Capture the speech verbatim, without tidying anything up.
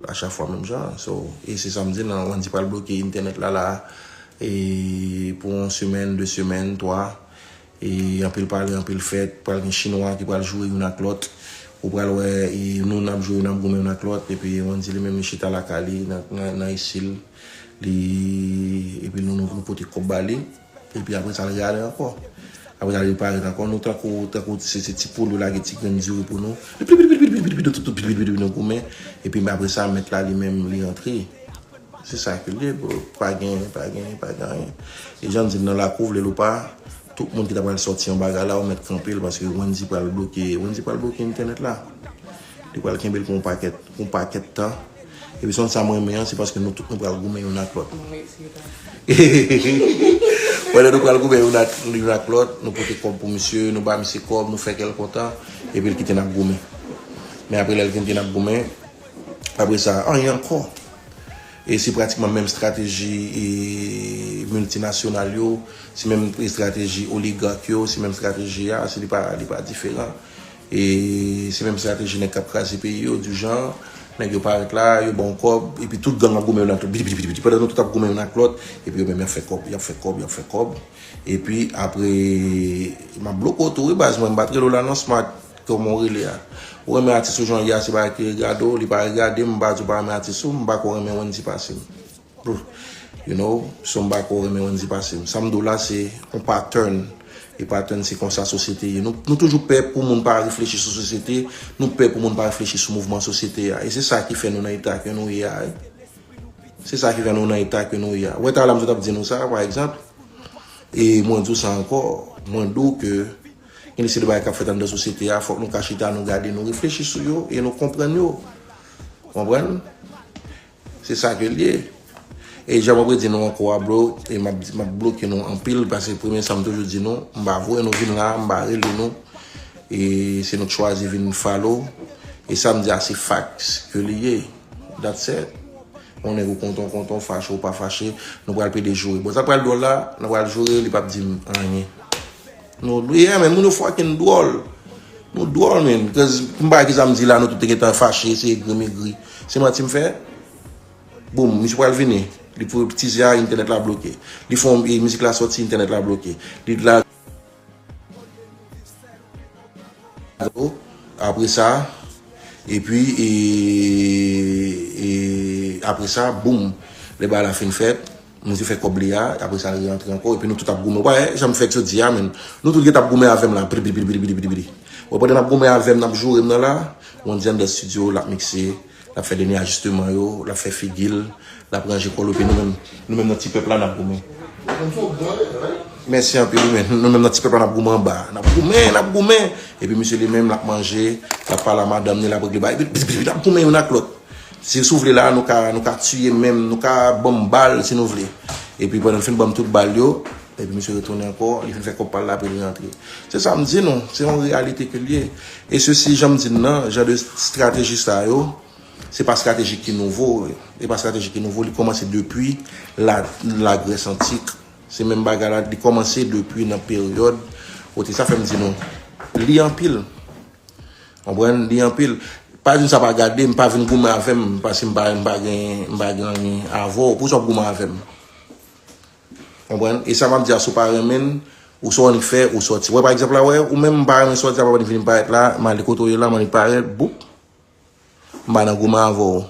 a chak fwa menm jan. So, e se sa m di, nan Wendyy pral bloke entènèt la, la, e pou yon semèn, de semèn, twa. E anpil pale, anpil fèt, pral gen chinwa ki pral joure youn ak lòt. Ou pral wè, e nou n ap joure, n ap goumen youn ak lòt, epi Wendyy li menm li chita lakay li, nan, nan, nan isil, li, epi nou, nou, nou pote kòb ba li, epi apre sa, l rale ankò. Apre sa, li parèt ankò, nou tankou, tankou se, se ti poul yo lage ti grenn diri pou nou. Li pli, pli, pli, pli, pli, pli, pli, pli, pli, pli, pli, pli, nou goumen, epi apre sa, mèt la, li menm, li rantre. Se sa ke l ye, bro. Pa gen, pa gen, pa gen anyen. E jan m di l nan lakou, vle l ou pa, tout moun ki ta pral sòti yon bagay la, ou mèt kanpe l, paske Wendyy pral bloke, Wendyy pral bloke entènèt la. Li pral kenbe l pou yon pakèt, pou yon pakèt tan. Epi se yon sa m renmen an, se paske nou tout nou pral goumen youn ak lòt. Pandan nou pral goumen youn ak, youn ak lòt, nou pote kòb pou misye, nou ba misye kòb, nou fè kè l kontan, epi l kite n ap goumen. Men apre lè l kite n ap goumen, apre sa, anyen ankò. E se pratikman menm estrateji e miltinasyonal yo, se menm estrateji oligak yo, se menm estrateji a, se li pa, li pa diferan. E se menm estrateji nèg k ap kraze peyi yo, di jan, nèg yo parèt la, yo ba w kòb, epi tout gang ap goumen youn ak lòt, bidi, bidi, bidi, bidi, pandan nou tout ap goumen youn ak lòt, epi yo menm y ap fè kòb, y ap fè kòb, y ap fè kòb. Epi apre, m ap bloke w tou, wi, baz, mwen, m pa t rele w la non, Smart, kòman w rele a. Ou renmen atis ou jan l ye a, se bagay ki regade w, li pa regade m, m pa di w pa renmen atis ou, m pa ko renmen Wendyy pase m. You know, so m pa ko renmen Wendyy pase m. Sa m di w la, se yon pattern. E pattern, se konsa sosyete ye. Nou, nou toujou pè pou moun pa reflechi sou sosyete, nou pè pou moun pa reflechi sou mouvman sosyete a. E se sa ki fè nou nan eta ke nou ye a, wi. Se sa ki fè nou nan eta ke nou ye a. Ou wè, talè a m sot ap di nou sa, pa egzanp, e mwen di w sa ankò, mwen di w ke gen de seri de bagay k ap fèt anndan sosyete a, fòk nou ka chita, nou gade, nou reflechi sou yo, e nou konprann yo. Konprann? Se sa ke l ye. E jan mwen predi nou ankò a, bro, e m ap, m ap bloke nou anpil, paske premye sa m toujou di nou, m pa voye nou vin la, m pa rele nou. E se nou k chwazi vin follow. E sa m di a, se facts ke li ye. That's it. Yon nèg ou kontan, ou kontan, ou fache, ou pa fache, nou pral plede joure. Bon, sa pral dwòl la, nou pral joure, li p ap di m anyen. Nou, yeah, men moun yo fucking dwòl. Nou dwòl, men. Cause m pa kisa m di la, nou tout te gentan fache, se egri m egri. Se manti m fè? Boum, misye pral vini. Li pou tize a, entènèt la bloke. Li fè yon, e, mizik la sòti, entènèt la bloke. Li la apre sa, epi, e, e, apre sa, boum, lè bagay la fin fèt, misye fè kòb li a, apre sa, li rantre ankò, epi nou tout ap goumen. Ou pa wè, jan m fèk sot di a, men, nou tout gentan ap goumen avè m la, pidi, pidi, pidi. Ou pandan n ap goumen avè m, n ap joure m nan la, Wendyy anndan estidyo, l ap mikse, l ap fè dènye ajisteman yo, l ap fè figi l, l ap ranje kò l, epi nou menm, nou menm nan ti pèp la, n ap goumen. Mèsi anpil, wi, men nou menm nan ti pèp la, n ap goumen anba. N ap goumen, n ap goumen. Epi misye li menm, l ap manje, l ap pale a madanm ni, l ap regle bagay. Epi, epi, epi, epi, n ap goumen youn ak lòt. Si, si w vle la, nou ka, nou ka tiye menm, nou ka ban m bal si nou vle. Epi pandan l fin ban m tout bal yo, epi misye retounen ankò, li fin fè kòb pa l la, epi li rantre. Se sa m di nou, se yon reyalite ke l ye. E sesi, jan m di n nan, jan de estrateji sa yo, se pa estrateji ki nouvo. E pa estrateji ki nouvo, li kòmanse depi la, Lagrès antik. Se menm bagay la, li kòmanse depi nan peryòd, kote sa fè m di nou, li anpil. Konprann? Li anpil. Pa di m sa pa gade, m pa vin goumen avè m, paske m pa, m pa gen, m pa gen anyen avè w. Poukisa w ap goumen avè m? Konprann? E sa m ap di a, si w pa renmen l, ou sa w annik fè, ou sòti. Wè, pa egzanp la, wè, ou menm m pa renmen sòti, apa w annik vin parèt la, m ale kote w ye la, m annik parèt, boup. M pa nan goumen avè w.